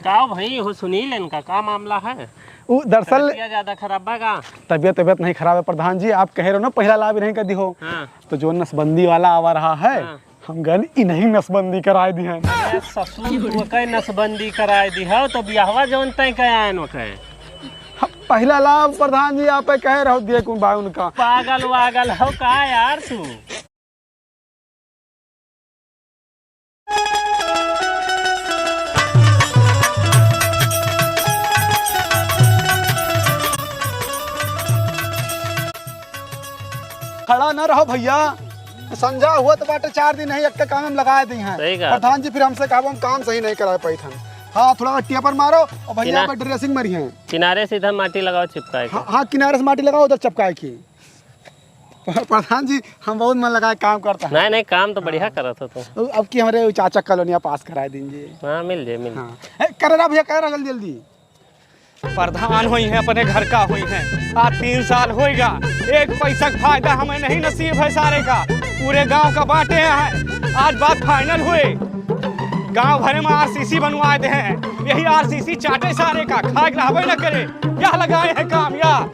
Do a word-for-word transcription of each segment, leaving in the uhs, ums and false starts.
का भाई हो सुनील, इनका का मामला है? उ, दरअसल तबियत ज्यादा खराब बा का? तबियत, तबियत नहीं खराब है प्रधान जी, आप कहे रहो ना पहिला लाभ नहीं कर दी हो। हाँ। तो जो नसबंदी वाला आवा रहा है, हाँ। हम गन इन्हीं नसबंदी कराए दी हैं। ए ससुर, तू ओके नसबंदी कराए दी हो, तो बियाहवा जौन तय कयान ओके। हम पहिला लाभ प्रधान जी आप कहे रहो दिए कुन भाई उनका। पागल वागल हो का यार तू? खड़ा न रहो भैया, संझा हुआ तो बाटे, चार दिन है, एक के काम में लगा दी हैं। सही कहा। प्रधान जी फिर हमसे कहबो हम काम सही नहीं करा पाई थन। हाँ, थोड़ा टेपर मारो और भैया किना-, पे ड्रेसिंग मारी हैं। किनारे से इधर माटी लगाओ चिपकाए के। हाँ, हाँ, किनारे से माटी लगाओ, उधर चिपकाए के। प्रधान जी, हम बहुत मन लगा के काम करता है। नहीं, नहीं, काम तो बढ़िया हाँ। करत हो तुम। अब की हमरे चाचा कॉलोनिया पास कराए दीजिए। हाँ, मिल जाए, मिल जाए। हाँ। ए, करे ना भैया, करे ना जल्दी, जल्दी। प्रधान होई हैं, अपने घर का होई हैं। आज तीन साल होइगा, एक पैसा का फायदा हमें नहीं नसीब है सारे का। पूरे गांव का बांटे हैं, आज बात फाइनल हुए। गांव भरे में आरसीसी बनवाए दे हैं, यही आरसीसी चाटे सारे का, खाए के रहबे न करे। यह लगाए हैं काम या।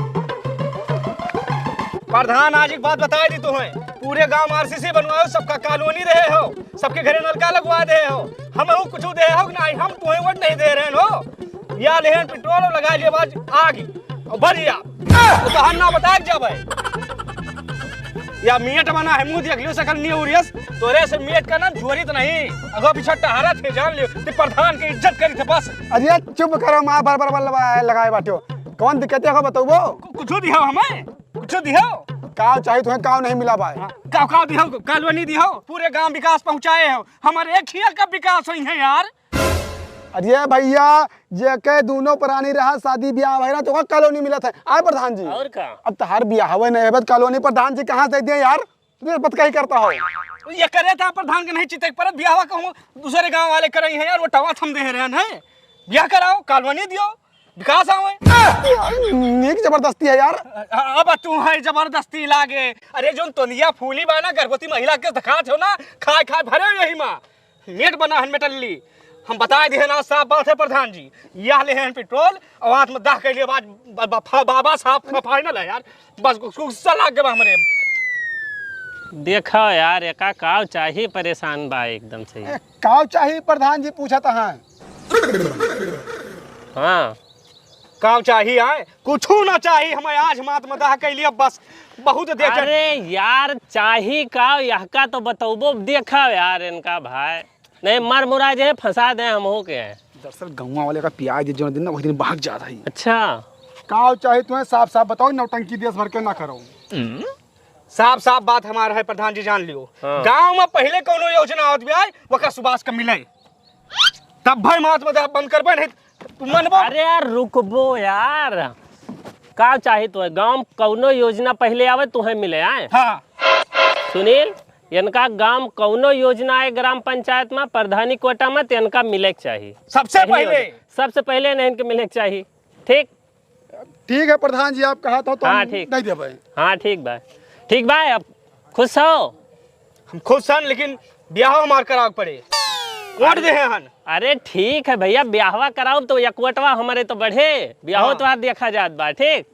प्रधान, आज एक बात बताए दी तुम्हें, पूरे गांव में आरसीसी बनवाओ, सबका कॉलोनी रहे हो, सबके घरे नलका लगवा दे हो, हम कुछ दे हो कि नहीं, हम तुम्हें वोट नहीं दे रहे हो। या लेहन पेट्रोल और लगा लिया बाज आग और भर लिया। तो तहन ना बता के जाबे। या मियट बना है मुंह दिया अगलियो सकल नहीं उरियस। तोरे से मियट का नाम झोरित नहीं। अगो पीछे टहरा थे जान लियो। ते प्रधान के इज्जत करी थे बस। अरे चुप करो माँ, भर भर बल्लवा लगाए बाटियो। कौन दिक्कत है बताओ वो? कु-, कुछ दिया हमें? कुछ दियो? काव चाही तुम्हें, काव नहीं मिला भाई। हाँ, काव, काव दियो, कॉलोनी दियो, पूरे गांव विकास पहुंचाए हो, हमारे एक हिया का विकास होई है यार। अरे भैया, जेके दोनों प्राणी रहा, शादी ब्याह भइला, तो ओका कॉलोनी मिलत है। आए प्रधान जी। और का? अब तहार ब्याह हुए नहीं है, कॉलोनी प्रधान जी कहाँ से दे दिए यार? तुम ये बात कहीं करता हो? ये करे था प्रधान के नहीं चिते पर ब्याह कहूँ दूसरे गांव वाले करई हैं यार, वो टवा थम दे रहे हैं, ब्याह कराओ, कॉलोनी दियो। विकास आवे। नीक जबरदस्ती है यार। अ-, अब तू है जबरदस्ती लागे। अरे जोन तोंदिया फूली बा ना, गर्भवती महिला के दिखात हो ना, खाए खाए भरे यही माँ। मेट बना हन मेटल्ली। हम बताए दिहे ना, साफ बात है प्रधान जी। यह ले हैं पेट्रोल और हाथ में दाह के लिए बात ब-, ब-, फा-, बाबा साहब फा-, फाइनल है यार। बस गु-, गुस्सा लाग गया हमरे। देखो यार, एका काव चाही, परेशान बा एकदम से। ए, काव चाही प्रधान जी पूछत हैं। हाँ। काव चाही आए? कुछू ना चाही, हमें आज मात में दाह कैली, अब बस बहुत देख। अरे यार, चाही काव, यहका तो बतौबो, देखा यार इनका भाई। नहीं, मर मुरा जे, फंसा दे हमहू के। दरअसल गौवा वाले का पियाज जे जौन दिन ना, वही दिन भाग जात है। अच्छा। काव चाही तुम्हें, साफ साफ बताओ, नौटंकी देश भर के ना करो। साफ साफ बात हमार है प्रधान जी, जान लियो। हाँ। गांव में पहिले कौनो योजना आवत भी आए, वका सुभाष का मिले। तब भाई मात में बंद करबे नहीं, तू मनबो। अरे यार रुकबो यार, का चाही तो है? गांव में कौनो योजना पहिले आवे तुहे मिले आए? हाँ। सुनील, इनका गांव में कौनो योजना आए ग्राम पंचायत में, प्रधानी कोटा में, तो इनका मिले के चाही। सबसे पहली पहिले। योजना। सबसे पहिले इन्हें इनके मिले के चाही। ठीक? ठीक है प्रधान जी, आप कहा था तो हाँ, हम ठीक। नहीं देबे। हाँ, ठीक बा। ठीक बा, अब खुश हो? हम खुश हन, लेकिन ब्याह हमार करावे के पड़े। वोट दे हन। अरे ठीक है भैया, ब्याहवा कराओ तो यकवटवा हमारे तो बढ़े, ब्याहो हाँ। तो देखा जात बा, ठीक?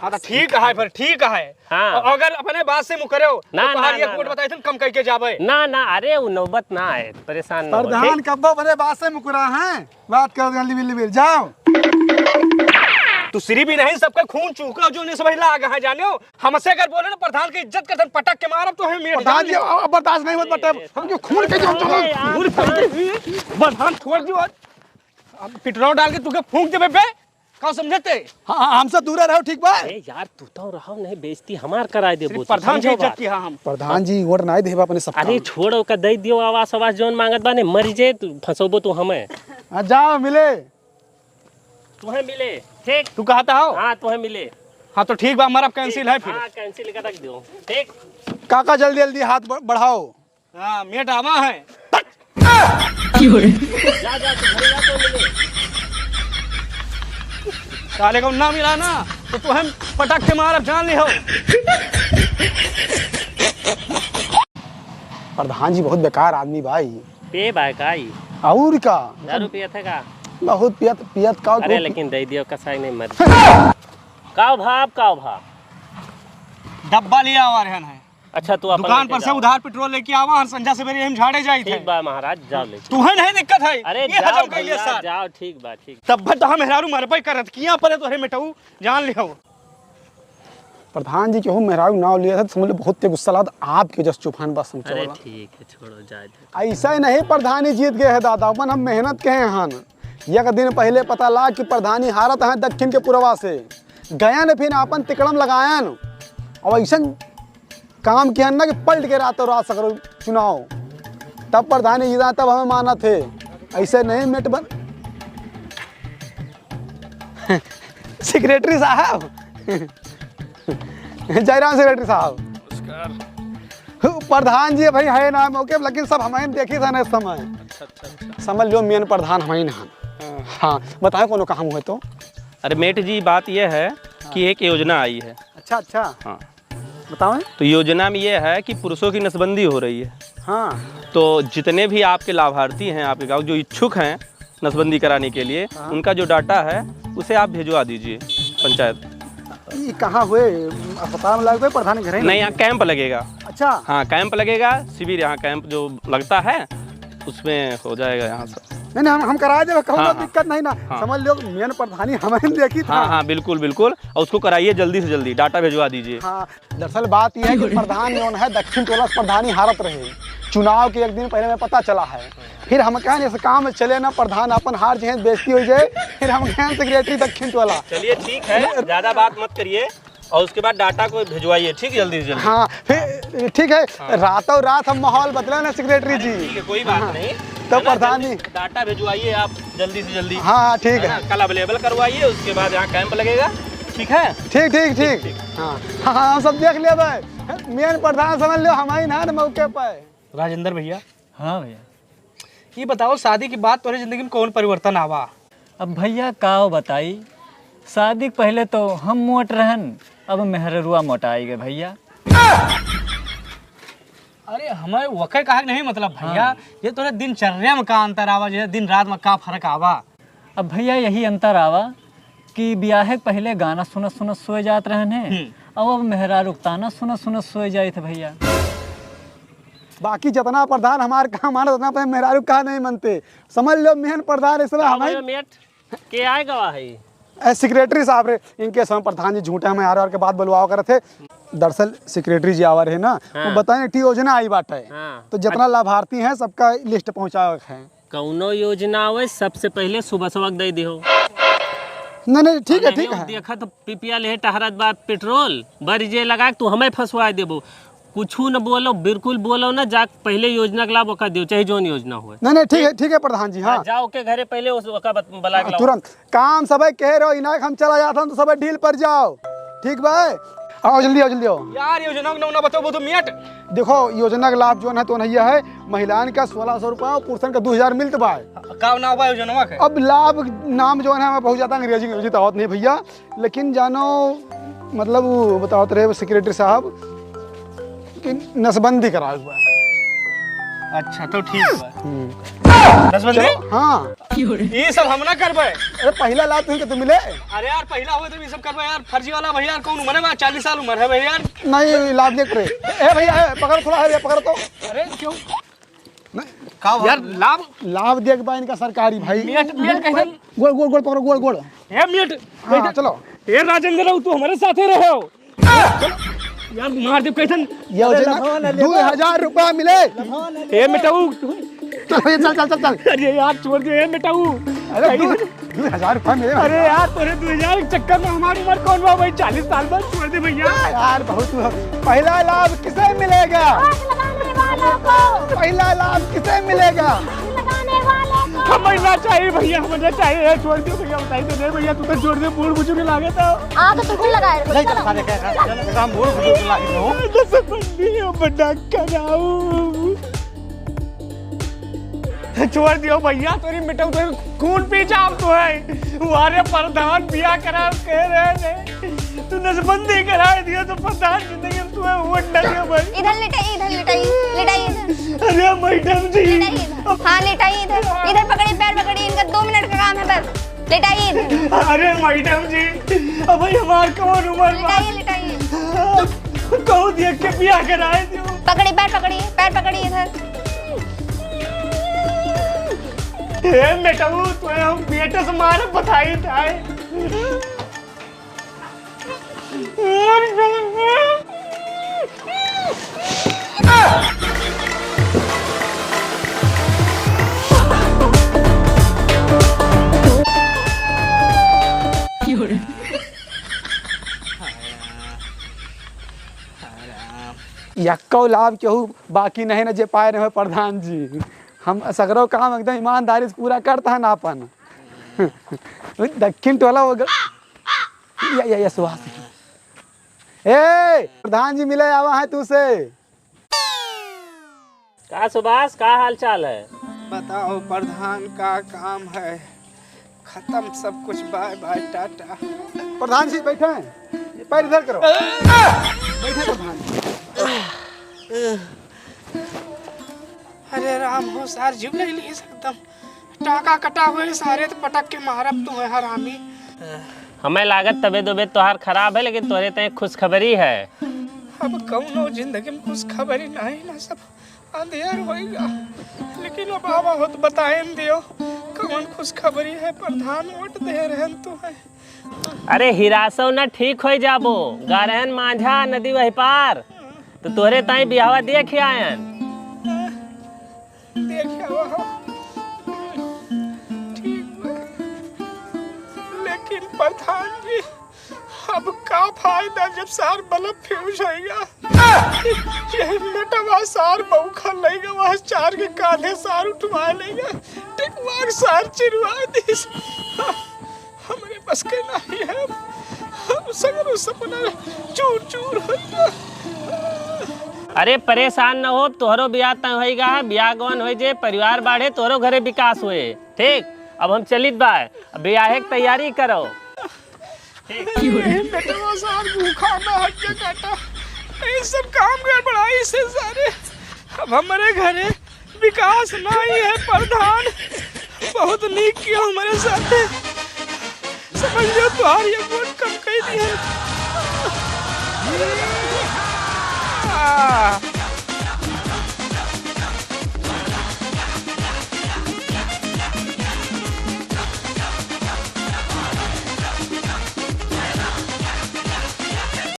हाँ, तो ठीक है, फिर ठीक है। हाँ। और अगर अपने बात से मुकरे हो, ना, तो ना, पहाड़ एक ना, वोट ना। बताई तुम कम करके जाबे। ना, ना, अरे, वो नौबत ना आए, परेशान ना हो, प्रधान ठीक? कब्बो अपने बात से मुकरा है, बात कर लिबिल, लिबिल, जाओ। तू सिरी भी नहीं, सबका खून चूका जो नहीं समझ ला आगा है, जाने हो? हमसे अगर बोले ना, प्रधान की इज्जत करतन, पटक के मारब तो हमें मेट प्रधान जान जी, ले। अब बर्दाश्त नहीं होत बटे, ए, हम जो खून के जो अरे यार, खून के, प्रधान छोड़ दियो आज। अब पेट्रोल डाल के तुके फूंक देबे बे। का समझते? हाँ, हाँ, हमसे दूर रहो, ठीक बा? अरे यार, तू तो रहो नहीं, बेइज्जती हमार कराए देबो, सिर्फ तू प्रधान की समझो इज्जत बात। की, हाँ, हम। प्रधान जी, वोट नहीं देबा अपने सब अरे काम। छोड़, ओका दे दियो आवास, आवास जौन मांगत बा, ने मर जे, तू फंसोबो तू हमें। हाँ, जाओ मिले। तुहे मिले, ठीक? तू कहता हो? हाँ, तुहे मिले। हाँ, तो ठीक बा, हमारा अब cancel है फिर। हाँ, cancel कर रख दियो, ठीक? काका, जल्दी, जल्दी हाथ ब-, बढ़ाओ। हाँ, मेट आवा है। जा, जा, तू घरे जा, तो मिले। साले को ना मिला ना, तो तू हम पटक के मारब, जान ले हो। प्रधान जी बहुत बेकार आदमी भाई। पे भाई का ई? और का? दारू पियत है का? बहुत पियत, पियत का अरे, लेकिन दे दियो, कसाई नहीं मर। काव भा, आप काव भा? डब्बा ले आवा रहन है। अच्छा, तू अपन दुकान लेके पर से जाओ। उधार पेट्रोल लेके आवा, हम संझा सवेरे हम झाड़े जाई थे। ठीक बा महाराज, जाओ ले। तुहे नहीं दिक्कत है, अरे ये जाओ हजम कर लिया भैया, सर। जाओ, ठीक बा, ठीक। तब तो हम मेहरारू मरबे करत, किया परे तोहरे मेटऊ, जान लिहो। प्रधान जी केहू मेहरारू नाव लिया था, तो समझ लो बहुत तेज गुस्सा लगा, तो आपके जस चूफान बस हम अरे चला। ठीक है, छोड़ो, जाए दे। ऐसा ही नहीं प्रधान जी जीत गए हैं दादा, अपन हम मेहनत के हैं हन। एक दिन पहले पता लाग कि प्रधानी हारत हैं दक्षिण के पुरवा से, गया ने फिर आपन तिकड़म लगायन और ऐसा काम किया ना कि पलट के रातों रात सकरो चुनाव, तब प्रधानी जीता, तब हमें मानत है। ऐसे नहीं मेट बन। सेक्रेटरी साहब। जयराम सेक्रेटरी साहब। नमस्कार। प्रधान जी भाई है ना मौके पे, लेकिन सब हमारे देखी था ना इस समय। अच्छा, अच्छा, अच्छा। समझ लो मेन प्रधान हमारे ना। हाँ। हाँ, बताओ कोनो काम हुए तो। अरे मेट जी, बात यह है कि एक योजना आई है। अच्छा, अच्छा। हाँ। बताओ। तो योजना में ये है कि पुरुषों की नसबंदी हो रही है। हाँ। तो जितने भी आपके लाभार्थी हैं, आपके गाँव जो इच्छुक हैं नसबंदी कराने के लिए, हाँ। उनका जो डाटा है, उसे आप भिजवा दीजिए पंचायत। ये कहाँ हुए? अस्पताल में लगबे, प्रधान के घरे नहीं, नहीं? यहाँ कैंप लगेगा। अच्छा। हाँ, कैंप लगेगा, शिविर, यहाँ कैंप जो लगता है, उसमें हो जाएगा यहाँ से। नहीं, नहीं, हम, हम करा देबे, कहूँ हाँ, ना हाँ। दिक्कत नहीं ना। हाँ। समझ लो, मेन प्रधानी हमें देखी था। हाँ, हाँ, बिल्कुल, बिल्कुल। और उसको कराइए जल्दी से जल्दी, डाटा भिजवा दीजिए। हाँ, दरअसल बात यह है कि प्रधान जौन है, दक्षिण टोला से प्रधानी हारत रहे। चुनाव के एक दिन पहले में पता चला है। फिर हम कहें, "ऐसे काम चले ना, प्रधान अपन हार जाए, बेइज्जती हो जाए।" फिर हम कहें, "सेक्रेटरी दक्षिण टोला।" चलिए, ठीक है, ज्यादा बात मत करिए। और उसके बाद डाटा को भिजवाइए, ठीक, जल्दी से जल्दी। हाँ, फिर ठीक है, हाँ। रातों रात हम माहौल बदला ना सेक्रेटरी जी। ठीक है, कोई बात हाँ। नहीं। तो है ना, प्रधान जल्दी जी। डाटा भिजवाइए आप जल्दी से जल्दी। हाँ, ठीक है है। ना, कल अवेलेबल करवाइए, उसके बाद यहाँ कैंप लगेगा, ठीक है? ठीक, ठीक, ठीक। ठीक। हाँ, हाँ, हाँ, हम सब देख लेबे। मेन प्रधान समझ लो, हम ही ना मौके पे। राजेंद्र भैया, हाँ भैया। ई बताओ, शादी के बाद तोहरे जिंदगी में कौन परिवर्तन आवा? अब भैया, का बताई, शादी के पहले तो हम मोट रहन, अब मेहररुआ मोटाई गए भैया। अरे, हमें वके कहा के नहीं मतलब भैया, हाँ। ये तोहरे दिनचर्या में का अंतर आवा, जैसे दिन रात में का फर्क आवा? अब भैया, यही अंतर आवा कि बियाहे के पहले गाना सुनत सुनत सोए जात रहन है, हम्म। अब, अब मेहरारू के ताना सुनत सुनत सोए जाइत है भैया। बाकी जितना प्रधान हमार कहा मानत, उतना अपने मेहरारू कहा नहीं मनते। समझ लो, मेन प्रधान इस समय का हमारे भैया मेट? के आए गवा है? ए, सेक्रेटरी साहब रे, इनके समय प्रधान जी झूठे हमें आर आर के बात बुलवाओ करत है। दरअसल सेक्रेटरी जी आवा रहे ना, हाँ। वो बताए एक ठे योजना आई बाटे। हाँ। तो जितना अच्छा। लाभार्थी हैं, सबका लिस्ट पहुँचावे के है। कौनो योजना आवे, सबसे पहले सुबह सुबह दे दिहो। नहीं, नहीं, ठीक है, अरे ठीक है। देखा तो पिपिया ले टहरत बा पेट्रोल, बरी जे लगा के तू हमें फंसवा देबो। कुछू न बोलो, बिल्कुल बोलो ना, जा पहले योजना के लाभ ओका दियो, चाहे जौन योजना होए। नहीं, नहीं, ठीक है, ठीक है प्रधान जी, हाँ। हाँ, जाओ के घरे पहले उस, ओका बत-, बुला के हाँ, लाओ। तुरंत। काम सबे कह रहो, इनाक हम चला जात हन तो सबे ढील पर जाओ, ठीक बा? आओ जल्दी, आओ जल्दी आओ। यार, योजना के नाम ना बताओ, वो तो मियट। देखो, योजना के लाभ जौन है तो नहीं है, महिलान का सोलह सौ रुपया और पुरुषन का दो हजार मिलत बा। का नाम बा योजना के? अब लाभ नाम जौन है, हमें बहुत ज्यादा अंग्रेजी, अंग्रेजी तो आवत नहीं भैया, लेकिन जानो, मतलब, वो बतावत रहे सेक्रेटरी साहब कि नसबंदी करावे के बा। अच्छा, तो ठीक बा। हम्म। नसबंदी? चलो, हाँ। ये सब हम ना करबे। अरे, पहला लाभ तुही के तो मिले। अरे यार, पहला हुए तो ये सब करबे यार, फर्जी वाला भैया, कौन उम्र है बा? चालीस साल उम्र है भैया। नहीं, लाभ देख रहे। ए भैया, ए, पकड़, थोड़ा है भैया, पकड़ तो। अरे, क्यों? नहीं। का हुआ? यार, लाभ लाभ देख बा इनका सरकारी भाई। मियट, मियट कैसन? गोड़, गोड़, गोड़ पकड़ो, गोड़, गोड़। ए, मियट, हाँ, कैसन? चलो। ए, राजेंद्र राव, तू हमारे साथे रहे हो। यार, मार दे, कैसन? ये हो जाए ना, लफावा ना ले दो हजार रुपया मिले। लफावा ना ले ए, मिटाऊ। चल, चल, चल, चल, चल। अरे यार, छोड़ दे, ए, मिटाऊ। अरे, दो, कैसन? दो हजार रुपया मिले। अरे यार, तोरे दो हजार के चक्कर में हमारी उम्र कौन बा भाई? चालीस साल बाद छोड़ दे भैया। यार, बहुत हुआ। पहला लाभ किसे मिलेगा? आग लगाने वालों को। पहला लाभ किसे मिलेगा? आग लगाने वालों को। हमें ना चाहिए भैया, हमें ना चाहिए, छोड़ दो भैया, बताई तो दे भैया, तू तो छोड़ दे, बूढ़ बुजुर्ग लागे तो। आग तो तू लगाए रहे, नहीं, चलो। चल, साले, क्या, क्या, चल, हम बूढ़ बुजुर्ग लागे हो। जैसे बंदी हो, बड़ा कराऊ। छोड़ दियो भैया, तोरी मिटाऊ, तोरी खून पी जाम तो है। वारे प्रधान बिया करा कह रहे हैं, तू नसबंदी करा दिया तो प्रधान जिंदगी में तू है वोट ना दिया भाई। इधर लिटाई, इधर लिटाई, लिटाई इधर। अरे मैडम जी। लिटाई इधर। हाँ, लिटाई इधर। इधर पकड़ी, पैर पकड़ी, इनका दो मिनट का काम है, लेटाई। अरे मैडम जी, अब भाई हमार कौन उम्र बा? लेटाई, लेटाई। कहूँ देख के बियाह कराए दियो। पकड़ी, पैर पकड़ी, पैर पकड़ी इधर। ए मेटऊ, तोहे हम बेटे से मारे बताई ताई। यक्को लाभ केहू बाकी नहीं न जे पाए रहे प्रधान जी। हम सगरो काम एकदम ईमानदारी से पूरा करता है ना अपन। दक्षिण टोला वो ग-, या, या, या, सुभाष। ए, प्रधान जी मिले आवा है तू से। का सुभाष, का हाल चाल है? बताओ प्रधान, का काम है? खत्म सब कुछ, बाय बाय टाटा। प्रधान जी बैठे हैं, पैर इधर करो। बैठे प्रधान जी। अरे राम हो, सार जीव ले ली एकदम। टाका कटा हुए सारे तो पटक के मारब तू है हरामी। हमें लागत तबे दोबे तोहार खराब है, लेकिन तोहरे तय खुशखबरी है। अब कौनो जिंदगी में खुशखबरी नहीं ना, सब अंधेर होइगा। लेकिन अब आवा हो तो बताएन दियो, कौन खुशखबरी है प्रधान, वोट दे रहन तू है। अरे हिरासो न ठीक होई जाबो, गारहन मांझा नदी वही पार, तो तोहरे ताई बियाहवा देख आयन। देख आवा हो। ठीक बा। लेकिन प्रधान जी, अब का फायदा जब सार बल्ब फ्यूज होइगा। यही मेटवा सार बौखा लइगा, वह चार के कांधे सार उठवा लेगा। टिकवा के सार चिरवा दीस। हमरे बस के नाही है, हम सगरो सपना चूर चूर होइगा। अरे परेशान न हो, तोहरो बियाह तय होइगा है, बियाह गौन होई जे, परिवार बाढ़े, तोहरो घरे विकास हुए। ठीक, अब हम चलित बा, अब बियाहे के तैयारी करो। ये बेटवा सार भूखा ना हक के काटा, ये सब काम गड़बड़ाई से सारे। अब हमरे घरे विकास नाही है प्रधान, बहुत नीक किया हमरे साथे। समझ लो, तोहार ये वोट कम कई दिया।